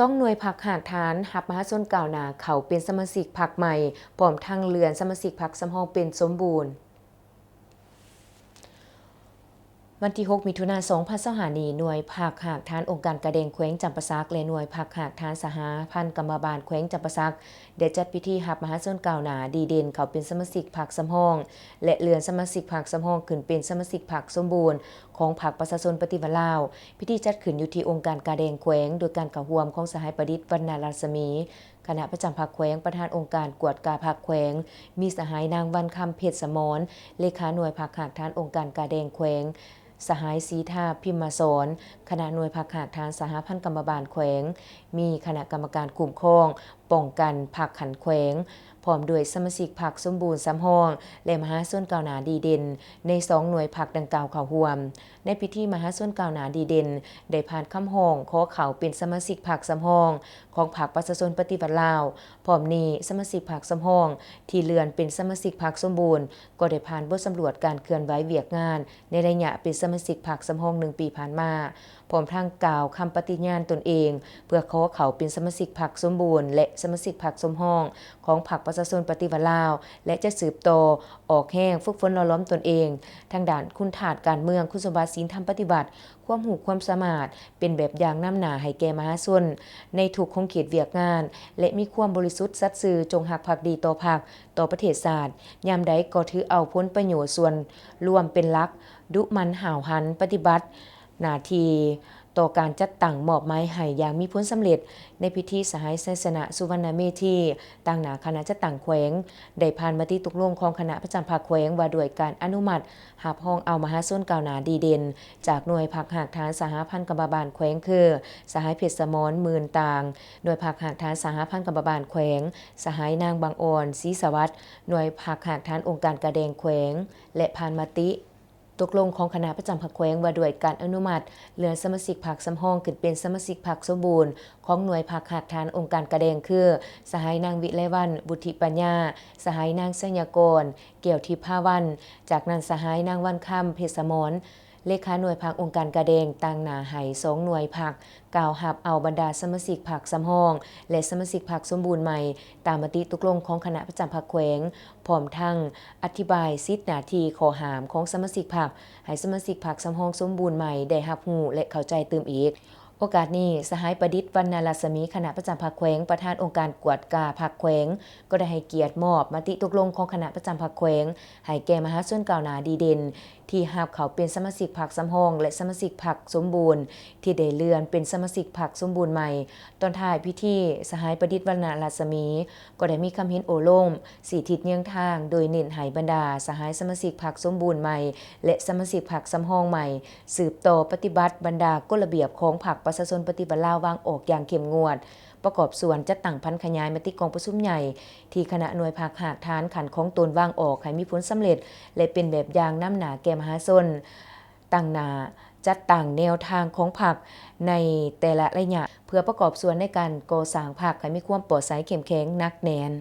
ສອງໜ່ວຍພັກຮາກຖານຮັບມະຫາຊົນກ້າວໜ້າເຂົ້າເປັນສະມາຊິກພັກໃໝ່, ພ້ອມທັງເລື່ອນສະມາຊິກພັກສຳຮອງເປັນສົມບູນ. ວັນທີຫົກ ມິຖຸນາ ສອງພັນຊາວຫ້ານີ້, ໜ່ວຍພັກຮາກຖານອົງການກາແດງແຂວງຈຳປາສັກ ແລະ ໜ່ວຍພັກຮາກຖານສະຫະພັນກຳມະບານແຂວງຈຳປາສັກ ໄດ້ຈັດພິທີຮັບມະຫາຊົນກ້າວໜ້າດີເດັ່ນເຂົ້າເປັນສະມາຊິກພັກສຳຮອງ ແລະ ເລື່ອນສະມາຊິກພັກສຳຮອງຂຶ້ນເປັນສະມາຊິກພັກສົມບູນຂອງພັກປະຊາຊົນປະຕິວັດລາວ. ພິທີຈັດຂຶ້ນຢູ່ທີ່ອົງການກາແດງແຂວງ ໂດຍການເຂົ້າຮ່ວມຂອງສະຫາຍປະດິດ ວັນນະລັດສະໝີ ຄະນະປະຈຳພັກແຂວງ, ປະທານອົງການກວດກາພັກແຂວງ, ມີສະຫາຍນາງ ວັນຄຳ ເພັດສະໝອນ ເລຂາໜ່ວຍພັກຮາກຖານອົງການກາແດງແຂວງ, ສະຫາຍ ສີທາ ພິມມະສອນ ຄະນະໜ່ວຍພັກຮາກຖານສະຫະພັນກຳມະບານແຂວງ, ມີຄະນະກຳມະການຄຸ້ມຄອງປ້ອງກັນພັກຂັ້ນແຂວງ ພ້ອມດ້ວຍສະມາຊິກພັກສົມບູນສຳຮອງ ແລະ ມະຫາຊົນກ້າວໜ້າດີເດັ່ນໃນສອງໜ່ວຍພັກດັ່ງກ່າວເຂົ້າຮ່ວມ. ໃນພິທີ, ມະຫາຊົນກ້າວໜ້າດີເດັ່ນໄດ້ຜ່ານຄຳຮ້ອງຂໍເຂົ້າເປັນສະມາຊິກພັກສຳຮອງຂອງພັກປະຊາຊົນປະຕິວັດລາວ. ພ້ອມນີ້, ສະມາຊິກພັກສຳຮອງທີ່ເລື່ອນເປັນສະມາຊິກພັກສົມບູນ ກໍໄດ້ຜ່ານບົດສຳຫຼວດການເຄື່ອນໄຫວວຽກງານໃນໄລຍະເປັນສະມາຊິກພັກສຳຮອງໜຶ່ງປີຜ່ານມາ, ພ້ອມທັງກ່າວຄຳປະຕິຍານຕົນເອງ ເພື່ອຂໍເຂົ້າເປັນສະມາຊິກພັກສົມບູນ ແລະ ສະມາຊິກພັກສຳຮອງຂອງພັກປະຊາຊົນປະຕິວັດລາວ ແລະ ຈະສືບຕໍ່ອອກແຮງຝຶກຝົນຫຼໍ່ຫຼອມຕົນເອງທາງດ້ານຄຸນທາດການເມືອງ, ຄຸນສົມບັດ, ສິນທຳປະຕິວັດ, ຄວາມຮູ້ຄວາມສາມາດ ເປັນແບບຢ່າງນຳໜ້າໃຫ້ແກ່ມະຫາຊົນໃນທຸກຂົງເຂດວຽກງານ ແລະ ມີຄວາມບໍລິສຸດສັດຊື່ ຈົ່ງຮັກພັກດີຕໍ່ພັກ, ຕໍ່ປະເທດຊາດ, ຍາມໃດກໍຖືເອົາຜົນປະໂຫຍດສ່ວນລວມເປັນຫຼັກ, ດຸໝັ່ນຫ້າວຫັນປະຕິບັດໜ້າທີ່ຕໍ່ການຈັດຕັ້ງມອບໝາຍໃຫ້ຢ່າງມີຜົນສຳເລັດ. ໃນພິທີ, ສະຫາຍ ໄຊຊະນະ ສຸວັນນະເມທີ ຕາງໜ້າຄະນະຈັດຕັ້ງແຂວງ ໄດ້ຜ່ານມະຕິຕົກລົງຂອງຄະນະປະຈຳພັກແຂວງວ່າດ້ວຍການອະນຸມັດ ຮັບຮອງເອົາມະຫາຊົນກ້າວໜ້າດີເດັ່ນຈາກໜ່ວຍພັກຮາກຖານສະຫະພັນກຳມະບານແຂວງ ຄື ສະຫາຍ ເພັດສະໝອນ ໝື່ນຕ່າງ, ໜ່ວຍພັກຮາກຖານສະຫະພັນກຳມະບານແຂວງ, ສະຫາຍນາງ ບັງອອນ ສີສະຫວັດ, ໜ່ວຍພັກຮາກຖານອົງການກາແດງແຂວງ ແລະ ຜ່ານມະຕິຕົກລົງຂອງຄະນະປະຈຳພັກແຂວງວ່າດ້ວຍການອະນຸມັດເລື່ອນສະມາຊິກພັກສຳຮອງຂຶ້ນເປັນສະມາຊິກພັກສົມບູນ ຂອງໜ່ວຍພັກຮາກຖານອົງການກາແດງ ຄື ສະຫາຍນາງ ວິໄລວັນ ວຸດທິປັນຍາ, ສະຫາຍນາງ ໄຊຍະກອນ ແກ້ວທິບພາວັນ, ຈາກນັ້ນ ສະຫາຍນາງ ວັນຄຳ ເພັດສະໝອນ ເລຂາໜ່ວຍພັກອົງການກາແດງ ຕາງໜ້າໃຫ້ສອງໜ່ວຍພັກກ່າວຮັບເອົາບັນດາສະມາຊິກພັກສຳຮອງ ແລະ ສະມາຊິກພັກສົມບູນໃໝ່ ຕາມມະຕິຕົກລົງຂອງຄະນະປະຈຳພັກແຂວງ, ພ້ອມທັງອະທິບາຍສິດໜ້າທີ່, ຂໍ້ຫ້າມຂອງສະມາຊິກພັກ ໃຫ້ສະມາຊິກພັກສຳຮອງສົມບູນໃໝ່ໄດ້ຮັບຮູ້ ແລະ ເຂົ້າໃຈຕື່ມອີກ. ໂອກາດນີ້, ສະຫາຍ ປະດິດ ວັນນະລັດສະໝີ ຄະນະປະຈຳພັກແຂວງ, ປະທານອົງການກວດກາພັກແຂວງ ກໍໄດ້ໃຫ້ກຽດມອບມະຕິຕົກລົງຂອງຄະນະປະຈຳພັກແຂວງ ໃຫ້ແກ່ມະຫາຊົນກ້າວໜ້າດີເດັ່ນ ທີ່ຮັບເຂົ້າເປັນສະມາຊິກພັກສຳຮອງ ແລະ ສະມາຊິກພັກສົມບູນ ທີ່ໄດ້ເລື່ອນເປັນສະມາຊິກພັກສົມບູນໃໝ່. ຕອນທ້າຍພິທີ, ສະຫາຍ ປະດິດ ວັນນະລັດສະໝີ ກໍໄດ້ມີຄຳເຫັນໂອ້ລົມ ຊີ້ທິດເຍືອງທາງ ໂດຍເນັ້ນໃຫ້ບັນດາສະຫາຍສະມາຊິກພັກສົມບູນໃໝ່ ແລະ ສະມາຊິກພັກສຳຮອງໃໝ່ ສືບຕໍ່ປະຕິບັດບັນດາກົດລະບຽບຂອງພັກປະຊາຊົນປະຕິວັດລາວວາງອອກຢ່າງເຂັ້ມງວດ, ປະກອບສ່ວນຈັດຕັ້ງຜັນຂະຫຍາຍມະຕິກອງປະຊຸມໃຫຍ່ ທີ່ຄະນະໜ່ວຍພັກຮາກຖານຂັ້ນຂອງຕົນວາງອອກໃຫ້ມີຜົນສຳເລັດ ແລະ ເປັນແບບຢ່າງນຳໜ້າແກ່ມະຫາຊົນ, ຕັ້ງໜ້າຈັດຕັ້ງແນວທາງຂອງພັກໃນແຕ່ລະໄລຍະ ເພື່ອປະກອບສ່ວນໃນການກໍ່ສ້າງພັກໃຫ້ມີຄວາມປອດໃສ, ເຂັ້ມແຂງ, ໜັກແໜ້ນ.